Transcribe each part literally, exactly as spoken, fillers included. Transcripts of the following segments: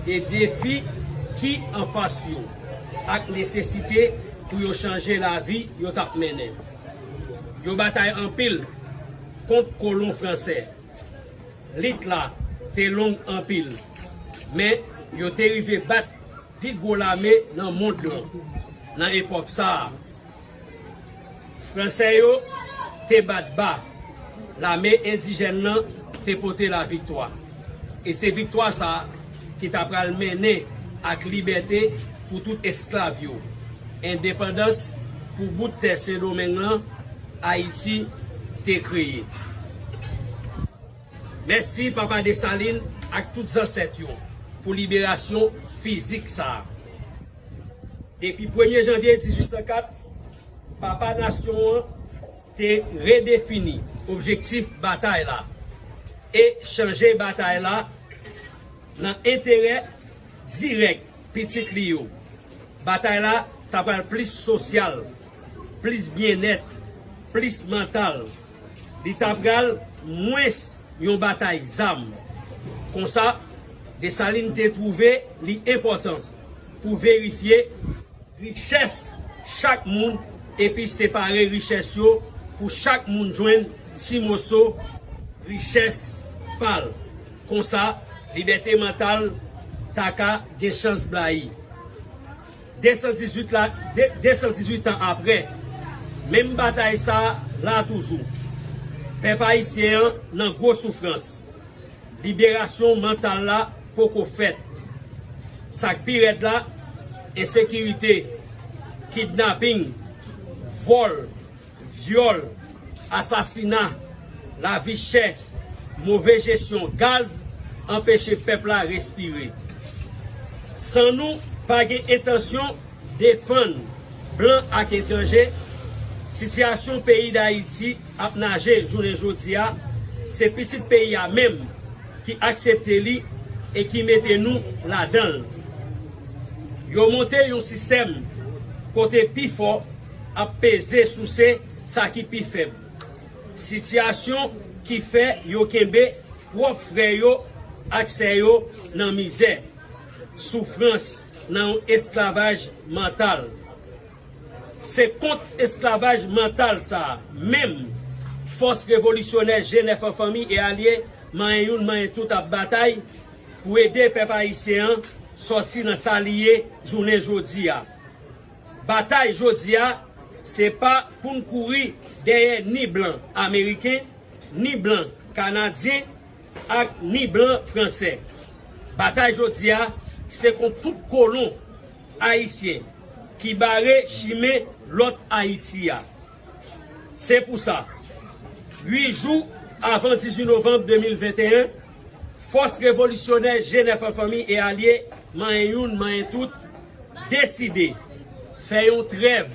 E defi ki anfas yo ak nesesite pou yo chanje lavi yo t ap mennen. Yo batay anpil kont kolon fransè. Lit la te long anpil, men yo te rive bat pi gwo lame nan mond lan nan epòk sa a. Fransè yo te bat ba, lame endijèn nan te pote laviktwa. E se viktwa sa a ki ta pral mennen ak libète pou tout esklav yo, endepandans pou bout tè Sendomeng lan Ayiti te kreye. Mèsi Papa Desalin ak tout zansèt yo pou liberasyon fizik sa a. Depi premye janvye dizuit san kat, Papa Nasyon an te redefini objektif batay la e chanje batay la nan enterè dirèk pitit li yo. Batay la ta pral plis sosyal, plis byennèt, plis mantal. Li ta pral mwens yon batay zam. Konsa, Desalin te twouve li enpòtan pou verifye richès chak moun epi separe richès yo pou chak moun jwenn ti moso richès pa l. Konsa, libète mantal ta ka gen chans blayi. De san dizuit la, de, de san dizuit an apre, menm batay sa a la toujou. Pèp ayisyen an nan gwo soufrans. Liberasyon mantal la poko fèt. Sa k pi rèd la, ensekirite, kidnaping, vòl, vyòl, asasina, lavi chè, move jesyon gaz anpeche pèp la respire. San nou pa gen entansyon defann blan ak etranje, sitiyasyon peyi Dayiti ap naje jounen jodi a, se pitit peyi a menm ki aksepte li e ki mete nou ladan l. Yo monte yon sistèm kote pi fò ap peze souse sa ki pi fèb. Sitiyasyon ki fè yo kenbe pwòp frè yo ak sè yo nan mizè, soufrans, nan yon esklavaj mantal. Se kont esklavaj mantal sa a menm fòs revolisyonè G nèf an fanmi e alye, manyen youn, manyen tout ap batay pou ede pèp ayisyen an sòti nan sa li ye jounen jodi a. Batay jodi a, se pa pou n kouri dèyè ni blan ameriken, ni blan kanadyen, ak ni blan fransè. Batay jodi a, se kont tout kolon ayisyen ki bare chimen lòt Ayiti a. Se pou sa, uit jou avan dizuit novanm de mil venteyen, fòs revolisyonè G nèf an fanmi e alye, manyen youn, manyen tout, deside fè yon trèv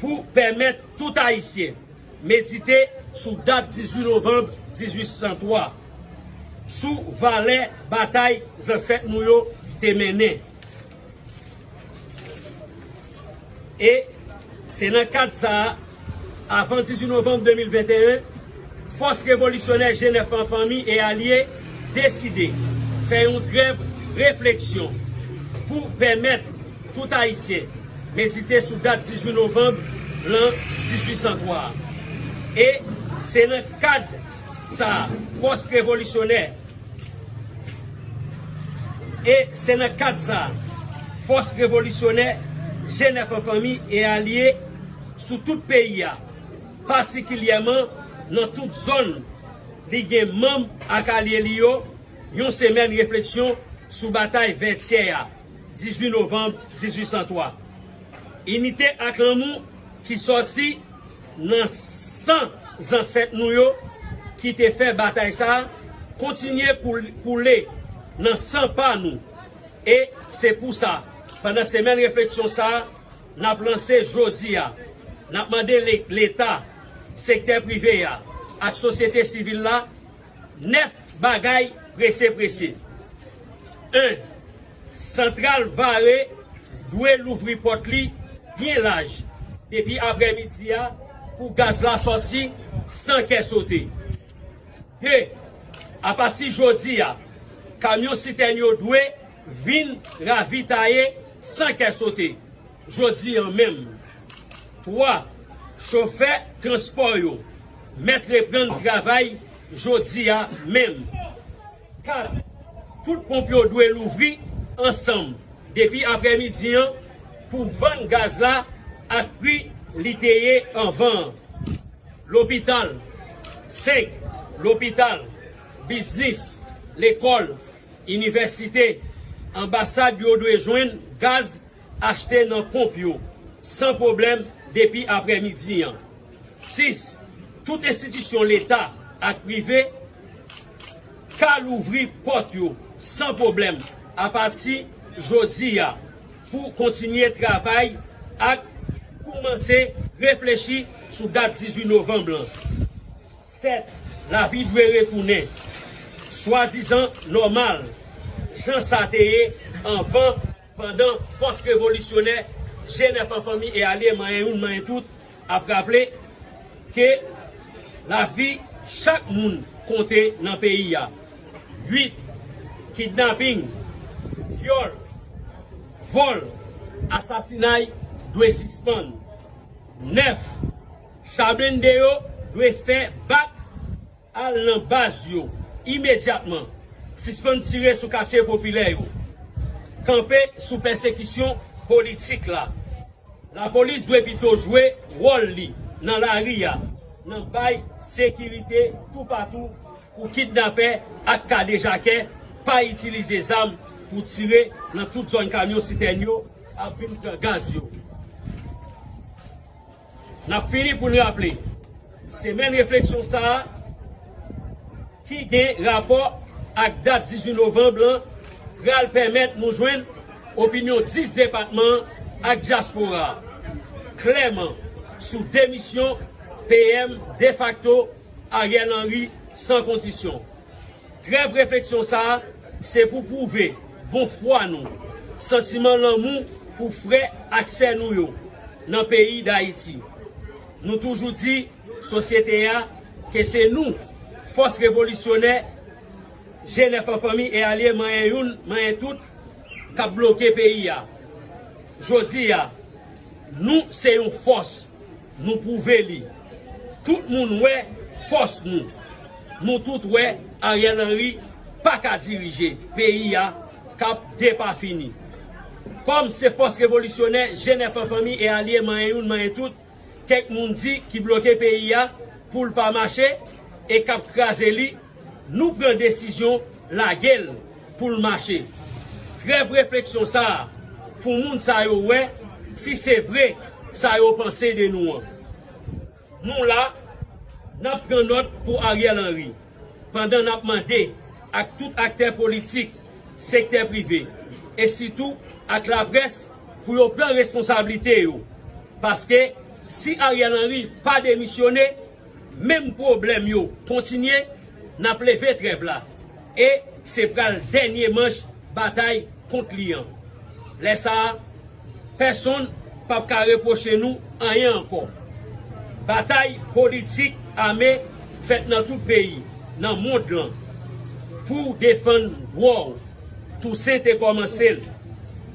pou pèmèt tout Ayisyen medite sou dat dizuit novanm dizuit san twa, sou valè batay zansèt nou yo te mennen. E se nan kad sa a, avan dizuit novanm de mil venteyen, fòs revolisyonè G nèf an fanmi e alye deside fè yon trèv refleksyon pou pèmèt tout Ayisyen medite sou dat dizuit novanm lan dizuit san twa a. E se nan kad sa a, fòs revolisyonè E se nan kad sa a, fòs revolisyonè G nèf an fanmi e alye sou tout peyi a, patikilyèman nan tout zòn li gen manm ak alye li yo, yon semèn refleksyon sou batay Vètyè a, dizuit novanm dizuit san twa. Inite ak lanmou ki sòti nan san zansèt nou yo ki te fè batay sa a kontinye koul-, koule nan san pa nou. E se pou sa, pandan semèn refleksyon sa a, n ap lanse jodi a, n ap mande le-, Leta, sektè prive a ak sosyete sivil la nèf bagay prese prese. En, Santral Vare dwe louvri pòt li byen laj depi aprèmidi a pou gaz la sòti san kè sote. De, apati jodi a, kamyon sitèn yo dwe vin ravitaye san kè sote jodi a menm. Twa, chofè transpò yo mèt reprann travay jodi a menm. Kat, tout ponp yo dwe louvri ansanm depi aprèmidi an pou vann gaz la ak pri li te ye anvan an. Lopital, senk, lopital, biznis, lekòl, inivèsite, anbasad yo dwe jwenn gaz achte nan ponp yo san pwoblèm depi aprèmidi an. Sis, tout enstitisyon leta ak prive ka louvri pòt yo san pwoblèm apati jodi a pou kontinye travay ak koumanse reflechi sou dat dizuit novanm lan. Sèt, lavi dwe retounen swadizan nòmal, jan sa te ye anvan, pandan fòs revolisyonè G nèf an fanmi e alye, manyen youn, manyen tout, ap raple ke lavi chak moun konte nan peyi a. Uit, kidnaping, vyòl, vòl, asasinay dwe sispann. Nèf, cha blende yo dwe fè bak al nan baz yo imedyatman, sispann tire sou katye popilè yo, kanpe sou pèsekisyon politik la. Lapolis dwe pito jwe wòl li nan lari a, nan bay sekirite toupatou pou kidnapè ak kadejakè pa itilize zam pou tire nan tout zòn kamyon sitèn yo ap vin pran gaz yo. N ap fini pou n raple, semèn refleksyon sa a ki gen rapò ak dat dizuit novanm lan pral pèmèt nou jwenn opinyon dis depatman an ak dyaspora a klèman sou demisyon P M defakto Ariel Henry san kondisyon. Trèv refleksyon sa a se pou pwouve bon fwa nou, santiman lanmou pou frè ak sè nou yo nan peyi Dayiti. Nou toujou di sosyete a ke se nou, fòs revolisyonè, G nèf an fanmi e alye, manyen youn, manyen tout, k ap bloke peyi a. Jodi a, nou se yon fòs, nou pwouve li. Tout moun wè fòs nou. Nou tout wè Ariel Henry pa ka dirije peyi a k ap depafini. Kòm se fòs revolisyonè G nèf an fanmi e alye, manyen youn, manyen tout, kèk moun di ki bloke peyi a pou l pa mache e k ap kraze li, nou pran desizyon lage l pou l mache. Trèv refleksyon sa a pou moun sa yo wè si se vre sa yo panse de nou an. Nou la, n ap pran nòt pou Ariel Henry, pandan n ap mande ak tout aktè politik, sektè prive, e sitou ak laprès pou yo pran responsablite yo. Paske si Ariel Henry pa demisyone, menm pwoblèm yo kontinye, n ap leve trèv la. E se pral dènye manch batay kont li an. Lè sa a, pèsonn p ap ka repwoche nou anyen ankò. Batay politik ame fèt nan tout peyi, nan mond lan, pou defann dwa w. Tousen te kòmanse l.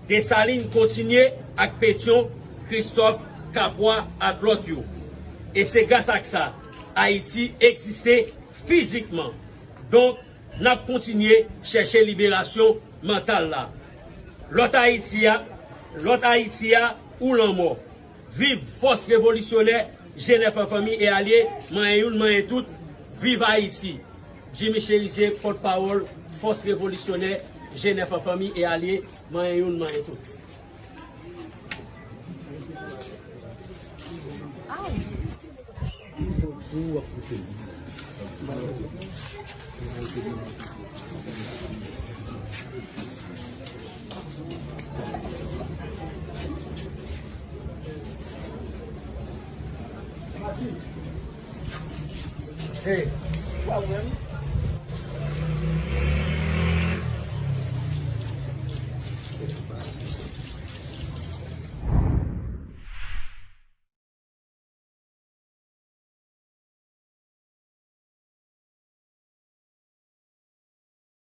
Desalin kontinye ak Petyon, Kristòf, Kapwa ak lòt yo. E se gras ak sa Ayiti egziste fizikman. Donk, n ap kontinye chèche liberasyon mantal la. Lòt Ayiti a, lòt Ayiti a ou lanmò. Viv fòs revolisyonè G nèf an fanmi e alye, manyen youn, manyen tout. Viv Ayiti! Jimmy Chérizier, pòtpawòl fòs revolisyonè G nèf an fanmi e alye, manyen youn, manyen tout. Hey.